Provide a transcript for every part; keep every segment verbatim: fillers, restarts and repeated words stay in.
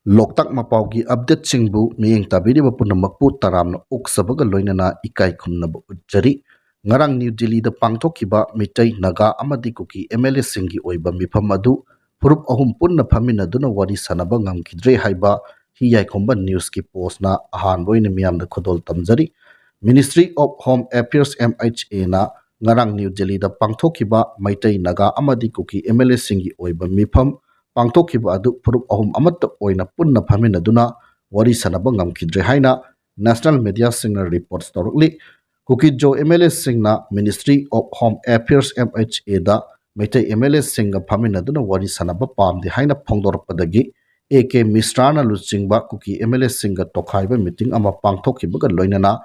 ꯂꯣꯛꯇꯥꯛ ꯃꯄꯥꯎꯒꯤ ꯑꯞꯗꯦꯠꯁꯤꯡꯕꯨ ꯃꯤꯠꯌꯦꯡ ꯇꯥꯕꯤꯔꯤꯕ ꯄꯨꯝꯅꯃꯛꯄꯨ ꯇꯔꯥꯝꯅ ꯑꯣꯛꯆꯕꯒ ꯂꯣꯏꯅꯅ ꯏꯀꯥꯏ ꯈꯨꯝꯅꯕ ꯎꯠꯆꯔꯤ꯫ ꯉꯔꯥꯡ ꯅ꯭ꯌꯨ ꯗꯤꯜꯂꯤꯗ ꯄꯥꯡꯊꯣꯛꯈꯤꯕ ꯃꯤꯇꯩ, ꯅꯥꯒꯥ ꯑꯃꯗꯤ ꯀꯨꯀꯤ ꯑꯦꯝ ꯑꯦꯜ ꯑꯦꯁꯤꯡꯒꯤ ꯑꯣꯏꯕ ꯃꯤꯐꯝ ꯑꯗꯨ ꯐꯨꯔꯨꯞ ꯑꯍꯨꯝ ꯄꯨꯟꯅ ꯐꯝꯃꯤꯟꯅꯗꯨꯅ ꯋꯥꯔꯤ ꯁꯥꯟꯅꯕ ꯉꯝꯈꯤꯗ꯭ꯔꯦ ꯍꯥꯏꯕ ꯍꯤ ꯌꯥꯏꯈꯣꯝꯕ ꯅ꯭ꯌꯨꯁꯀꯤ ꯄꯣꯁꯅ ꯑꯍꯥꯟꯕ ꯑꯣꯏꯅ ꯃꯤꯌꯥꯝꯗ ꯈꯨꯗꯣꯜ ꯇꯝꯖꯔꯤ꯫ Ministry of Home Affairs, M H A ꯅ ꯉꯔꯥꯡ ꯅ꯭ꯌꯨ ꯗꯤꯜꯂꯤꯗ ꯄꯥꯡꯊꯣꯛꯈꯤꯕ ꯃꯩꯇꯩ, ꯅꯥꯒꯥ ꯑꯃꯗꯤ ꯀꯨꯀꯤ ꯑꯦꯝ ꯑꯦꯜ ꯑꯦꯁꯤꯡꯒꯤ ꯑꯣꯏꯕ ꯃꯤꯐꯝ ꯄꯥꯡꯊꯣꯛꯈꯤꯕ ꯑꯗꯨ ꯐꯨꯔꯨꯞ ꯑꯍꯨꯝ ꯑꯃꯠꯇ ꯑꯣꯏꯅ ꯄꯨꯟꯅ ꯐꯝꯃꯤꯟꯅꯗꯨꯅ ꯋꯥꯔꯤ ꯁꯥꯟꯅꯕ ꯉꯝꯈꯤꯗ꯭ꯔꯦ ꯍꯥꯏꯅ ꯅꯦꯁꯅꯦꯜ ꯃꯦꯗꯤꯌꯥꯁꯤꯡꯅ ꯔꯤꯄꯣꯔꯠ ꯇꯧꯔꯛꯂꯤ꯫ ꯀꯨꯀꯤ ꯖꯣ ꯑꯦꯝ ꯑꯦꯜ ꯑꯦꯁꯤꯡꯅ Ministry of Home Affairs, M H A ꯗ ꯃꯩꯇꯩ ꯑꯦꯝ ꯑꯦꯜ ꯑꯦꯁꯤꯡꯒ ꯐꯝꯃꯤꯟꯅꯗꯨꯅ ꯋꯥꯔꯤ ꯁꯥꯟꯅꯕ ꯄꯥꯝꯗꯦ ꯍꯥꯏꯅ ꯐꯣꯡꯗꯣꯔꯛꯄꯗꯒꯤ ꯑꯦ ꯀꯦ ꯃꯤꯁ꯭ꯔꯥꯅ ꯂꯨꯆꯤꯡꯕ ꯀꯨꯀꯤ ꯑꯦꯝ ꯑꯦꯜ ꯑꯦꯁꯤꯡꯒ ꯇꯣꯈꯥꯏꯕ ꯃꯤꯇꯤꯡ ꯑꯃ ꯄꯥꯡꯊꯣꯛꯈꯤꯕꯒ ꯂꯣꯏꯅꯅ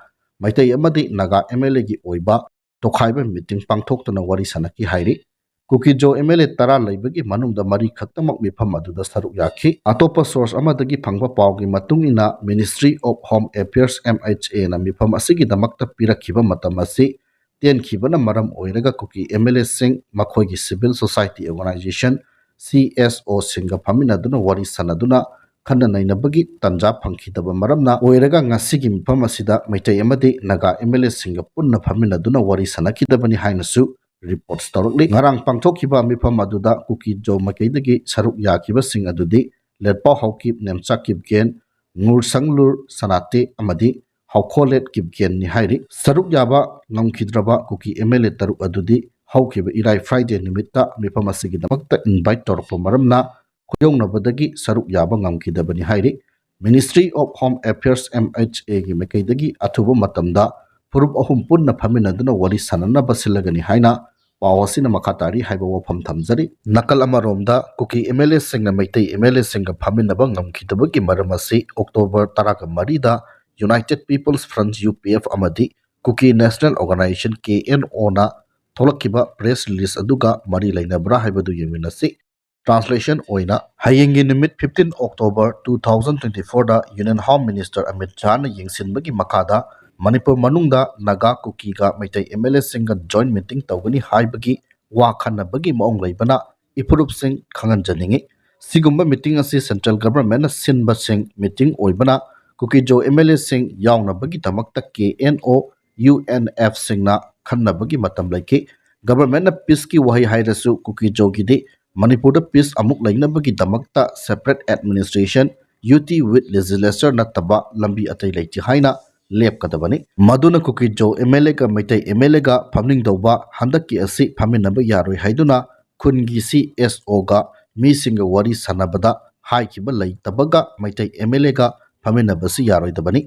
ꯃꯩꯇꯩ ꯑꯃꯗꯤ ꯅꯥꯒꯥ ꯑꯦꯝ ꯑꯦꯜ ꯑꯦꯒꯤ ꯑꯣꯏꯕ ꯇꯣꯈꯥꯏꯕ ꯃꯤꯇꯤꯡ ꯄꯥꯡꯊꯣꯛꯇꯨꯅ ꯋꯥꯔꯤ ꯁꯥꯟꯅꯈꯤ ꯍꯥꯏꯔꯤ꯫ ꯀꯨꯀꯤ ꯖꯣ ꯑꯦꯝ ꯑꯦꯜ ꯑꯦ ꯇꯔꯥ ꯂꯩꯕꯒꯤ ꯃꯅꯨꯡꯗ ꯃꯔꯤ ꯈꯛꯇꯃꯛ ꯃꯤꯐꯝ ꯑꯗꯨꯗ ꯁꯔꯨꯛ ꯌꯥꯈꯤ꯫ ꯑꯇꯣꯞꯄ ꯁꯣꯔꯁ ꯑꯃꯗꯒꯤ ꯐꯪꯕ ꯄꯥꯎꯒꯤ ꯃꯇꯨꯡ ꯏꯟꯅ, Ministry of Home Affairs, M H A ꯅ ꯃꯤꯐꯝ ꯑꯁꯤꯒꯤꯗꯃꯛꯇ ꯄꯤꯔꯛꯈꯤꯕ ꯃꯇꯝ ꯑꯁꯤ ꯇꯦꯟꯈꯤꯕꯅ ꯃꯔꯝ ꯑꯣꯏꯔꯒ ꯀꯨꯀꯤ ꯑꯦꯝ ꯑꯦꯜ ꯑꯦꯁꯤꯡ, ꯃꯈꯣꯏꯒꯤ civil society organisation, C S ꯑꯣꯁꯤꯡꯒ ꯐꯝꯃꯤꯟꯅꯗꯨꯅ ꯋꯥꯔꯤ ꯁꯥꯟꯅꯗꯨꯅ ꯈꯟꯅ ꯅꯩꯅꯕꯒꯤ ꯇꯥꯟꯖꯥ ꯐꯪꯈꯤꯗꯕ ꯃꯔꯝꯅ ꯑꯣꯏꯔꯒ ꯉꯁꯤꯒꯤ ꯃꯤꯐꯝ ꯑꯁꯤꯗ ꯃꯩꯇꯩ ꯑꯃꯗꯤ ꯅꯥꯒꯥ ꯑꯦꯝ ꯑꯦꯜ ꯑꯦꯁꯤꯡꯒ ꯄꯨꯟꯅ ꯐꯝꯃꯤꯟꯅꯗꯨꯅ ꯋꯥꯔꯤ ꯁꯥꯟꯅꯈꯤꯗꯕꯅꯤ ꯍꯥꯏꯅꯁꯨ ꯔꯤꯄꯣꯔꯠꯁ ꯇꯧꯔꯛꯂꯤ꯫ ꯉꯔꯥꯡ ꯄꯥꯡꯊꯣꯛꯈꯤꯕ ꯃꯤꯐꯝ ꯑꯗꯨꯗ ꯀꯨꯀꯤ ꯖꯣ ꯃꯥꯏꯀꯩꯗꯒꯤ ꯁꯔꯨꯛ ꯌꯥꯈꯤꯕꯁꯤꯡ ꯑꯗꯨꯗꯤ ꯂꯦꯠꯄꯥꯎ ꯍꯥꯎꯀꯤꯞ, ꯅꯦꯝꯆꯥ ꯀꯤꯞꯒꯦꯟ, ꯉꯨꯔꯁꯪꯂꯨꯔ ꯁꯅꯥꯇꯦ ꯑꯃꯗꯤ ꯍꯥꯎꯈꯣꯂꯦꯠ ꯀꯤꯞꯒꯦꯟꯅꯤ ꯍꯥꯏꯔꯤ꯫ ꯁꯔꯨꯛ ꯌꯥꯕ ꯉꯝꯈꯤꯗ꯭ꯔꯕ ꯀꯨꯀꯤ ꯑꯦꯝ ꯑꯦꯜ ꯑꯦ ꯇꯔꯨꯛ ꯑꯗꯨꯗꯤ ꯍꯧꯈꯤꯕ ꯏꯔꯥꯏ, ꯐ꯭ꯔꯥꯏꯗꯦ ꯅꯨꯃꯤꯠꯇ ꯃꯤꯐꯝ ꯑꯁꯤꯒꯤꯗꯃꯛꯇ ꯏꯟꯚꯥꯏꯠ ꯇꯧꯔꯛꯄ ꯃꯔꯝꯅ ꯈꯨꯌꯧꯅꯕꯗꯒꯤ ꯁꯔꯨꯛ ꯌꯥꯕ ꯉꯝꯈꯤꯗꯕꯅꯤ ꯍꯥꯏꯔꯤ꯫ Ministry of Home Affairs, M H A ꯒꯤ ꯃꯥꯏꯀꯩꯗꯒꯤ ꯑꯊꯨꯕ ꯃꯇꯝꯗ ꯐꯨꯔꯨꯞ ꯑꯍꯨꯝ ꯄꯨꯟꯅ ꯐꯝꯃꯤꯟꯅꯗꯨꯅ ꯋꯥꯔꯤ ꯁꯥꯟꯅꯅꯕ ꯁꯤꯜꯂꯒꯅꯤ ꯍꯥꯏꯅ ꯄꯥꯎ ꯑꯁꯤꯅ ꯃꯈꯥ ꯇꯥꯔꯤ ꯍꯥꯏꯕ ꯋꯥꯐꯝ ꯊꯝꯖꯔꯤ꯫ ꯅꯥꯀꯜ ꯑꯃꯔꯣꯝꯗ, ꯀꯨꯀꯤ ꯑꯦꯝ ꯑꯦꯜ ꯑꯦꯁꯤꯡꯅ ꯃꯩꯇꯩ ꯑꯦꯝ ꯑꯦꯜ ꯑꯦꯁꯤꯡꯒ ꯐꯝꯃꯤꯟꯅꯕ ꯉꯝꯈꯤꯗꯕꯒꯤ ꯃꯔꯝ ꯑꯁꯤ ꯑꯣꯛꯇꯣꯕꯔ ꯇꯔꯥꯒ ꯃꯔꯤꯗ United People's Front, U P F, ꯑꯃꯗꯤ Kuki National Organisation, K N O ꯅ ꯊꯣꯛꯂꯛꯈꯤꯕ ꯄ꯭ꯔꯦꯁ ꯔꯤꯂꯤꯖ ꯑꯗꯨꯒ ꯃꯔꯤ ꯂꯩꯅꯕ꯭ꯔꯥ ꯍꯥꯏꯕꯗꯨ ꯌꯦꯡꯃꯤꯟꯅꯁꯤ꯫ ꯇ꯭ꯔꯥꯟꯁꯂꯦꯁꯟ ꯑꯣꯏꯅ, ꯍꯌꯦꯡꯒꯤ ꯅꯨꯃꯤꯠ, fifteen October two thousand twenty-four ꯗ Union Home Minister ꯑꯃꯤꯠ ꯁꯍꯥꯅ ꯌꯦꯡꯁꯤꯟꯕꯒꯤ ꯃꯈꯥꯗ ꯃꯅꯤꯄꯨꯔ ꯃꯅꯨꯡꯗ ꯅꯥꯒꯥ, ꯀꯨꯀꯤꯒ ꯃꯩꯇꯩ ꯑꯦꯝ ꯑꯦꯜ ꯑꯦꯁꯤꯡꯒ ꯖꯣꯏꯟ ꯃꯤꯇꯤꯡ ꯇꯧꯒꯅꯤ ꯍꯥꯏꯕꯒꯤ ꯋꯥ ꯈꯟꯅꯕꯒꯤ ꯃꯑꯣꯡ ꯂꯩꯕꯅ ꯏꯐꯨꯔꯨꯞꯁꯤꯡ ꯈꯪꯍꯟꯖꯅꯤꯡꯏ꯫ ꯁꯤꯒꯨꯝꯕ ꯃꯤꯇꯤꯡ ꯑꯁꯤ ꯁꯦꯟꯇ꯭ꯔꯦꯜ ꯒꯚꯔꯟꯃꯦꯟꯠꯅ ꯁꯤꯟꯕꯁꯤꯡ ꯃꯤꯇꯤꯡ ꯑꯣꯏꯕꯅ ꯀꯨꯀꯤꯖꯣ ꯑꯦꯝ ꯑꯦꯜ ꯑꯦꯁꯤꯡ ꯌꯥꯎꯅꯕꯒꯤꯗꯃꯛꯇ ꯀꯦ ꯑꯦꯟ ꯑꯣ, ꯌꯨ ꯑꯦꯟ ꯑꯦꯐꯁꯤꯡꯅ ꯈꯟꯅꯕꯒꯤ ꯃꯇꯝ ꯂꯩꯈꯤ꯫ ꯒꯚꯔꯟꯃꯦꯟꯠꯅ ꯄꯤꯁꯀꯤ ꯋꯥꯍꯩ ꯍꯥꯏꯔꯁꯨ ꯀꯨꯀꯤꯖꯣꯒꯤꯗꯤ ꯃꯅꯤꯄꯨꯔꯗ ꯄꯤꯁ ꯑꯃꯨꯛ ꯂꯩꯅꯕꯒꯤꯗꯃꯛꯇ separate administration, UT with legislature ꯅꯠꯇꯕ ꯂꯝꯕꯤ ꯑꯇꯩ ꯂꯩꯇꯦ ꯍꯥꯏꯅ ꯂꯦꯞꯀꯗꯕꯅꯤ꯫ ꯃꯗꯨꯅ ꯀꯨꯀꯤꯖꯣ ꯑꯦꯝ ꯑꯦꯜ ꯑꯦꯒ ꯃꯩꯇꯩ ꯑꯦꯝ ꯑꯦꯜ ꯑꯦꯒ ꯐꯝꯅꯤꯡꯗꯧꯕ ꯍꯟꯗꯛꯀꯤ ꯑꯁꯤ ꯐꯝꯃꯤꯟꯅꯕ ꯌꯥꯔꯣꯏ ꯍꯥꯏꯗꯨꯅ ꯈꯨꯟꯒꯤ ꯁꯤ ꯑꯦꯁ ꯑꯣꯒ ꯃꯤꯁꯤꯡꯒ ꯋꯥꯔꯤ ꯁꯥꯟꯅꯕꯗ ꯍꯥꯏꯈꯤꯕ ꯂꯩꯇꯕꯒ ꯃꯩꯇꯩ ꯑꯦꯝ ꯑꯦꯜ ꯑꯦꯒ ꯐꯝꯃꯤꯟꯅꯕꯁꯤ ꯌꯥꯔꯣꯏꯗꯕꯅꯤ꯫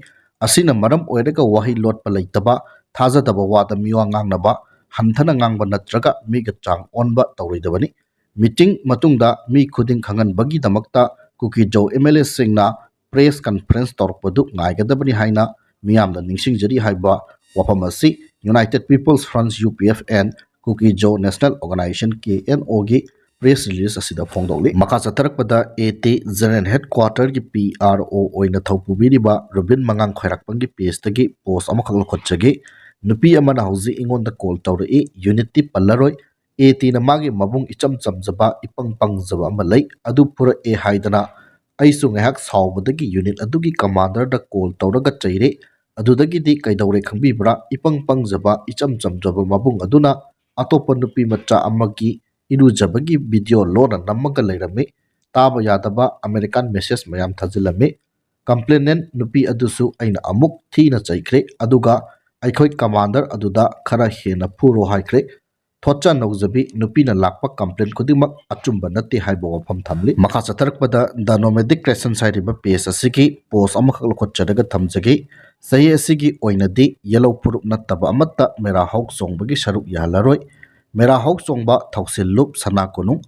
ꯑꯁꯤꯅ ꯃꯔꯝ ꯑꯣꯏꯔꯒ ꯋꯥꯍꯩ ꯂꯣꯠꯄ ꯂꯩꯇꯕ, ꯊꯥꯖꯗꯕ ꯋꯥꯗ ꯃꯤꯋꯥ ꯉꯥꯡꯅꯕ, ꯍꯟꯊꯅ ꯉꯥꯡꯕ ꯅꯠꯇ꯭ꯔꯒ ꯃꯤꯒ ꯆꯥꯡ ꯑꯣꯟꯕ ꯇꯧꯔꯣꯏꯗꯕꯅꯤ꯫ ꯃꯤꯇꯤꯡ ꯃꯇꯨꯡꯗ ꯃꯤ ꯈꯨꯗꯤꯡ ꯈꯪꯍꯟꯕꯒꯤꯗꯃꯛꯇ ꯀꯨꯀꯤꯖꯣ ꯑꯦꯝ ꯑꯦꯜ ꯑꯦꯁꯤꯡꯅ ꯄ꯭ꯔꯦꯁ ꯀꯟꯐꯔꯦꯟꯁ ꯇꯧꯔꯛꯄꯗꯨ ꯉꯥꯏꯒꯗꯕꯅꯤ ꯍꯥꯏꯅ ꯃꯤꯌꯥꯝꯗ ꯅꯤꯡꯁꯤꯡꯖꯔꯤ ꯍꯥꯏꯕ ꯋꯥꯐꯝ ꯑꯁꯤ United People's Front, U P F, and Kuki-Zo national organisation, K N ꯑꯣꯒꯤ ꯄ꯭ꯔꯦꯁ ꯔꯤꯂꯤꯖ ꯑꯁꯤꯗ ꯐꯣꯡꯗꯣꯛꯂꯤ꯫ ꯃꯈꯥ ꯆꯠꯊꯔꯛꯄꯗ ꯑꯦ ꯇꯤ ꯖꯦꯅꯔꯦꯜ ꯍꯦꯗꯀ꯭ꯋꯥꯇꯔꯒꯤ ꯄꯤ ꯑꯥꯔ ꯑꯣ ꯑꯣꯏꯅ ꯊꯧ ꯄꯨꯕꯤꯔꯤꯕ ꯔꯨꯕꯤꯟ ꯃꯉꯥꯡ ꯈ꯭ꯋꯥꯏꯔꯥꯛꯄꯝꯒꯤ ꯄꯦꯖꯇꯒꯤ ꯄꯣꯁ ꯑꯃꯈꯛ ꯂꯧꯈꯠꯆꯒꯦ꯫ ꯅꯨꯄꯤ ꯑꯃꯅ ꯍꯧꯖꯤꯛ ꯑꯩꯉꯣꯟꯗ ꯀꯣꯜ ꯇꯧꯔꯛꯏ, ꯌꯨꯅꯤꯠꯇꯤ ꯄꯜꯂꯔꯣꯏ꯫ ꯑꯦ ꯇꯤꯅ ꯃꯥꯒꯤ ꯃꯕꯨꯡ ꯏꯆꯝ ꯆꯝꯖꯕ, ꯏꯄꯪ ꯄꯪꯖꯕ ꯑꯃ ꯂꯩ, ꯑꯗꯨ ꯐꯨꯔꯛꯑꯦ ꯍꯥꯏꯗꯅ ꯑꯩꯁꯨ ꯉꯥꯏꯍꯥꯛ ꯁꯥꯎꯕꯗꯒꯤ ꯌꯨꯅꯤꯠ ꯑꯗꯨꯒꯤ ꯀꯃꯥꯟꯗꯔꯗ ꯀꯣꯜ ꯇꯧꯔꯒ ꯆꯩꯔꯦ꯫ ꯑꯗꯨꯗꯒꯤꯗꯤ ꯀꯩꯗꯧꯔꯦ ꯈꯪꯕꯤꯕ꯭ꯔꯥ? ꯏꯄꯪ ꯄꯪꯖꯕ, ꯏꯆꯝ ꯆꯝꯖꯕ ꯃꯕꯨꯡ ꯑꯗꯨꯅ ꯑꯇꯣꯞꯄ ꯅꯨꯄꯤ ꯃꯆꯥ ꯑꯃꯒꯤ ꯏꯔꯨꯖꯕꯒꯤ ꯚꯤꯗꯤꯑꯣ ꯂꯣꯟꯅ ꯅꯝꯃꯒ ꯂꯩꯔꯝꯃꯤ꯫ ꯇꯥꯕ ꯌꯥꯗꯕ ꯑꯃꯦꯔꯤꯀꯥꯟ ꯃꯦꯁꯦꯖ ꯃꯌꯥꯝ ꯊꯥꯖꯤꯜꯂꯝꯃꯤ꯫ ꯀꯝꯄ꯭ꯂꯦꯅꯦꯟ ꯅꯨꯄꯤ ꯑꯗꯨꯁꯨ ꯑꯩꯅ ꯑꯃꯨꯛ ꯊꯤꯅ ꯆꯩꯈ꯭ꯔꯦ, ꯑꯗꯨꯒ ꯑꯩꯈꯣꯏ ꯀꯃꯥꯟꯗꯔ ꯑꯗꯨꯗ ꯈꯔ ꯍꯦꯟꯅ ꯐꯨꯔꯣ ꯍꯥꯏꯈ꯭ꯔꯦ꯫ ꯊꯣꯠꯆꯥ ꯅꯧꯖꯕꯤ ꯅꯨꯄꯤꯅ ꯂꯥꯛꯄ ꯀꯝꯄ꯭ꯂꯦꯟ ꯈꯨꯗꯤꯡꯃꯛ ꯑꯆꯨꯝꯕ ꯅꯠꯇꯦ ꯍꯥꯏꯕ ꯋꯥꯐꯝ ꯊꯝꯂꯤ꯫ ꯃꯈꯥ ꯆꯠꯊꯔꯛꯄꯗ The Nomadic Crescent ꯍꯥꯏꯔꯤꯕ ꯄꯦꯖ ꯑꯁꯤꯒꯤ ꯄꯣꯁ ꯑꯃꯈꯛ ꯂꯧꯈꯠꯆꯔꯒ ꯊꯝꯖꯒꯦ꯫ ꯆꯍꯤ ꯑꯁꯤꯒꯤ ꯑꯣꯏꯅꯗꯤ ꯌꯦꯂꯧ ꯐꯨꯔꯨꯞ ꯅꯠꯇꯕ ꯑꯃꯠꯇ ꯃꯦꯔꯥ ꯍꯧ ꯆꯣꯡꯕꯒꯤ ꯁꯔꯨꯛ ꯌꯥꯍꯜꯂꯔꯣꯏ꯫ ꯃꯦꯔꯥ ꯍꯧ ꯆꯣꯡꯕ, ꯊꯧꯁꯤꯜ ꯂꯨꯞ, ꯁꯅꯥ ꯀꯣꯅꯨꯡ,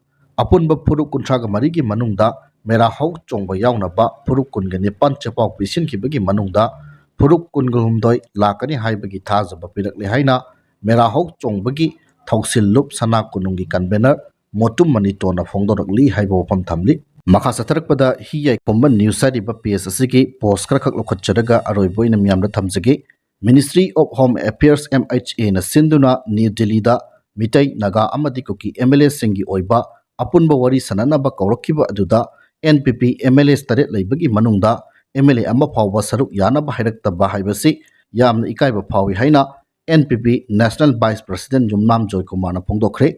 ꯑꯄꯨꯟꯕ ꯐꯨꯔꯨꯞ ꯀꯨꯟꯊ꯭ꯔꯥꯒ ꯃꯔꯤꯒꯤ ꯃꯅꯨꯡꯗ ꯃꯦꯔꯥ ꯍꯧ ꯆꯣꯡꯕ ꯌꯥꯎꯅꯕ ꯐꯨꯔꯨꯞ ꯀꯨꯟꯒ ꯅꯤꯄꯥꯟ ꯆꯦꯄꯥꯎ ꯄꯤꯁꯤꯟꯈꯤꯕꯒꯤ ꯃꯅꯨꯡꯗ ꯐꯨꯔꯨꯞ ꯀꯨꯟꯒ ꯍꯨꯝꯗꯣꯏ ꯂꯥꯛꯀꯅꯤ ꯍꯥꯏꯕꯒꯤ ꯊꯥꯖꯕ ꯄꯤꯔꯛꯂꯦ ꯍꯥꯏꯅ ꯃꯦꯔꯥ ꯍꯧ ꯆꯣꯡꯕꯒꯤ ꯊꯧꯁꯤꯜ ꯂꯨꯞ ꯁꯅꯥ ꯀꯣꯅꯨꯡꯒꯤ ꯀꯟꯚꯦꯅꯔ ꯃꯣꯇꯨꯝ ꯃꯅꯤꯇꯣꯟꯅ ꯐꯣꯡꯗꯣꯔꯛꯂꯤ ꯍꯥꯏꯕ ꯋꯥꯐꯝ ꯊꯝꯂꯤ꯫ ꯃꯈꯥ ꯆꯠꯊꯔꯛꯄꯗ ꯍꯤ ꯌꯥꯏꯈꯣꯝꯕ ꯅ꯭ꯌꯨꯁ ꯍꯥꯏꯔꯤꯕ ꯄꯦꯖ ꯑꯁꯤꯒꯤ ꯄꯣꯁ ꯈꯔꯈꯛ ꯂꯧꯈꯠꯆꯔꯒ ꯑꯔꯣꯏꯕ ꯑꯣꯏꯅ ꯃꯤꯌꯥꯝꯗ ꯊꯝꯖꯒꯦ꯫ Ministry of Home Affairs, M H A ꯅ ꯁꯤꯟꯗꯨꯅ ꯅ꯭ꯌꯨ ꯗꯤꯜꯂꯤꯗ ꯃꯤꯇꯩ, ꯅꯥꯒꯥ ꯑꯃꯗꯤ ꯀꯨꯀꯤ ꯑꯦꯝ ꯑꯦꯜ ꯑꯦꯁꯤꯡꯒꯤ ꯑꯣꯏꯕ ꯑꯄꯨꯟꯕ ꯋꯥꯔꯤ ꯁꯥꯟꯅꯅꯕ ꯀꯧꯔꯛꯈꯤꯕ ꯑꯗꯨꯗ N P P M L As ꯇꯔꯦꯠ ꯂꯩꯕꯒꯤ ꯃꯅꯨꯡꯗ M L A ꯑꯃ ꯐꯥꯎꯕ ꯁꯔꯨꯛ ꯌꯥꯅꯕ ꯍꯥꯏꯔꯛꯇꯕ ꯍꯥꯏꯕꯁꯤ ꯌꯥꯝꯅ ꯏꯀꯥꯏꯕ ꯐꯥꯎꯏ ꯍꯥꯏꯅ N P P National Vice President ꯌꯨꯝꯅꯥꯝ ꯖꯣꯏꯀꯨꯃꯥꯔꯅ ꯐꯣꯡꯗꯣꯛꯈ꯭ꯔꯦ꯫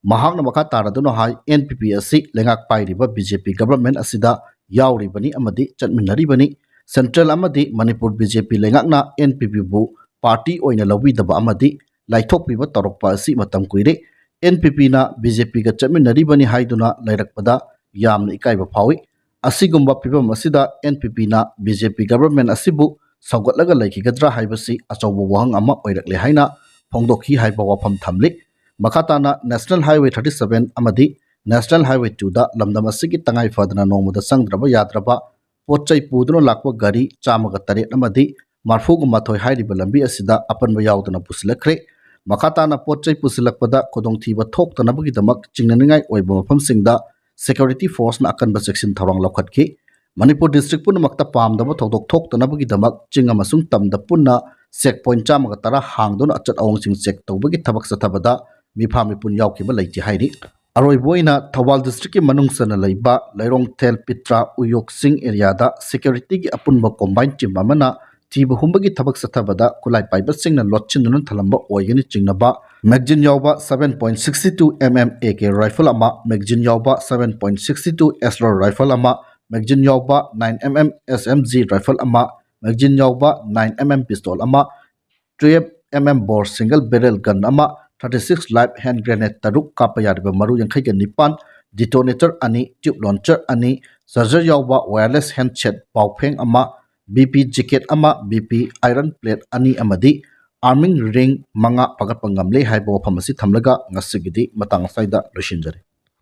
ꯃꯍꯥꯛꯅ ꯃꯈꯥ ꯇꯥꯔꯗꯨꯅ ꯍꯥꯏ, N P P ꯑꯁꯤ ꯂꯩꯉꯥꯛ ꯄꯥꯏꯔꯤꯕ B J P government ꯑꯁꯤꯗ ꯌꯥꯎꯔꯤꯕꯅꯤ ꯑꯃꯗꯤ ꯆꯠꯃꯤꯟꯅꯔꯤꯕꯅꯤ꯫ Central ꯑꯃꯗꯤ ꯃꯅꯤꯄꯨꯔ B J P ꯂꯩꯉꯥꯛꯅ N P P ꯕꯨ party ꯑꯣꯏꯅ ꯂꯧꯕꯤꯗꯕ ꯑꯃꯗꯤ ꯂꯥꯏꯊꯣꯛꯄꯤꯕ ꯇꯧꯔꯛꯄ ꯑꯁꯤ ꯃꯇꯝ ꯀꯨꯏꯔꯦ꯫ N P Pꯅ B J Pꯒ ꯆꯠꯃꯤꯟꯅꯔꯤꯕꯅꯤ ꯍꯥꯏꯗꯨꯅ ꯂꯩꯔꯛꯄꯗ ꯌꯥꯝꯅ ꯏꯀꯥꯏꯕ ꯐꯥꯎꯏ꯫ ꯑꯁꯤꯒꯨꯝꯕ ꯐꯤꯕꯝ ꯑꯁꯤꯗ N P Pꯅ B J P government ꯑꯁꯤꯕꯨ ꯁꯧꯒꯠꯂꯒ ꯂꯩꯈꯤꯒꯗ꯭ꯔꯥ ꯍꯥꯏꯕꯁꯤ ꯑꯆꯧꯕ ꯋꯥꯍꯪ ꯑꯃ ꯑꯣꯏꯔꯛꯂꯦ ꯍꯥꯏꯅ ꯐꯣꯡꯗꯣꯛꯈꯤ ꯍꯥꯏꯕ ꯋꯥꯐꯝ ꯊꯝꯂꯤ꯫ ꯃꯈꯥ ꯇꯥꯅ National Highway thirty seven ꯑꯃꯗꯤ National Highway twoꯗ ꯂꯝꯗꯝ ꯑꯁꯤꯒꯤ ꯇꯉꯥꯏ ꯐꯗꯅ ꯅꯣꯡꯃꯗ ꯆꯪꯗ꯭ꯔꯕ ꯌꯥꯗ꯭ꯔꯕ ꯄꯣꯠ ꯆꯩ ꯄꯨꯗꯨꯅ ꯂꯥꯛꯄ ꯒꯥꯔꯤ ꯆꯥꯝꯃꯒ ꯇꯔꯦꯠ ꯑꯃꯗꯤ ꯃꯔꯐꯨꯒ ꯃꯥꯊꯣꯏ ꯍꯥꯏꯔꯤꯕ ꯂꯝꯕꯤ ꯑꯁꯤꯗ ꯑꯄꯟꯕ ꯌꯥꯎꯗꯅ ꯄꯨꯁꯤꯜꯂꯛꯈ꯭ꯔꯦ꯫ ꯃꯈꯥ ꯇꯥꯅ ꯄꯣꯠ ꯆꯩ ꯄꯨꯁꯤꯜꯂꯛꯄꯗ ꯈꯨꯗꯣꯡꯊꯤꯕ ꯊꯣꯛꯇꯅꯕꯒꯤꯗꯃꯛ ꯆꯤꯡꯅꯅꯤꯡꯉꯥꯏ ꯑꯣꯏꯕ ꯃꯐꯝꯁꯤꯡꯗ security forceꯅ ꯑꯀꯟꯕ ꯆꯦꯛꯁꯤꯟ ꯊꯧꯔꯥꯡ ꯂꯧꯈꯠꯈꯤ꯫ ꯃꯅꯤꯄꯨꯔ district ꯄꯨꯝꯅꯃꯛꯇ ꯄꯥꯝꯗꯕ ꯊꯧꯗꯣꯛ ꯊꯣꯛꯇꯅꯕꯒꯤꯗꯃꯛ ꯆꯤꯡ ꯑꯃꯁꯨꯡ ꯇꯝꯗ ꯄꯨꯟꯅ check point ꯆꯥꯝꯃꯒ ꯇꯔꯥ ꯍꯥꯡꯗꯨꯅ ꯑꯆꯠ ꯑꯋꯣꯡꯁꯤꯡ check ꯇꯧꯕꯒꯤ ꯊꯕꯛ ꯆꯠꯊꯕꯗ ꯃꯤꯐꯥ ꯃꯤꯄꯨꯟ ꯌꯥꯎꯈꯤꯕ ꯂꯩꯇꯦ ꯍꯥꯏꯔꯤ꯫ ꯑꯔꯣꯏꯕ ꯑꯣꯏꯅ ꯊꯧꯕꯥꯜ districtꯀꯤ ꯃꯅꯨꯡ ꯆꯟꯅ ꯂꯩꯕ ꯂꯩꯔꯣꯡꯊꯦꯜ, ꯄꯤꯇ꯭ꯔꯥ, ꯎꯌꯣꯛ ꯆꯤꯡ areaꯗ securityꯒꯤ ꯑꯄꯨꯟꯕ combine team ꯑꯃꯅ ꯊꯤꯕ ꯍꯨꯝꯕꯒꯤ ꯊꯕꯛ ꯆꯠꯊꯕꯗ ꯈꯨꯠꯂꯥꯏ ꯄꯥꯏꯕꯁꯤꯡꯅ ꯂꯣꯠꯁꯤꯟꯗꯨꯅ ꯊꯝꯂꯝꯕ ꯑꯣꯏꯒꯅꯤ ꯆꯤꯡꯅꯕ magazine ꯌꯥꯎꯕ seven point six two M M A K rifle ꯑꯃ, magazine ꯌꯥꯎꯕ seven point six two Assault rifle ꯑꯃ, magazine ꯌꯥꯎꯕ nine M M S M G rifle ꯑꯃ, magazine ꯌꯥꯎꯕ nine M M pistol ꯑꯃ, twelve M M bore single barrel gun ꯑꯃ, thirty six live hand grenade ꯇꯔꯨꯛ, ꯀꯥꯞꯄ ꯌꯥꯔꯤꯕ ꯃꯔꯨ ꯌꯥꯡꯈꯩꯒ ꯅꯤꯄꯥꯟ, detonator ꯑꯅꯤ, tube launcher ꯑꯅꯤ, charger ꯌꯥꯎꯕ wireless handset ꯄꯥꯎꯐꯦꯡ ꯑꯃ, B P jacket ꯑꯃ, B P iron plate ꯑꯅꯤ ꯑꯃꯗꯤ arming ring ꯃꯉꯥ ꯐꯥꯒꯠꯄ ꯉꯝꯂꯦ ꯍꯥꯏꯕ ꯋꯥꯐꯝ ꯑꯁꯤ ꯊꯝꯂꯒ ꯉꯁꯤꯒꯤꯗꯤ ꯃꯇꯥꯡ ꯑꯁ꯭ꯋꯥꯏꯗ ꯂꯣꯏꯁꯤꯟꯖꯔꯦ꯫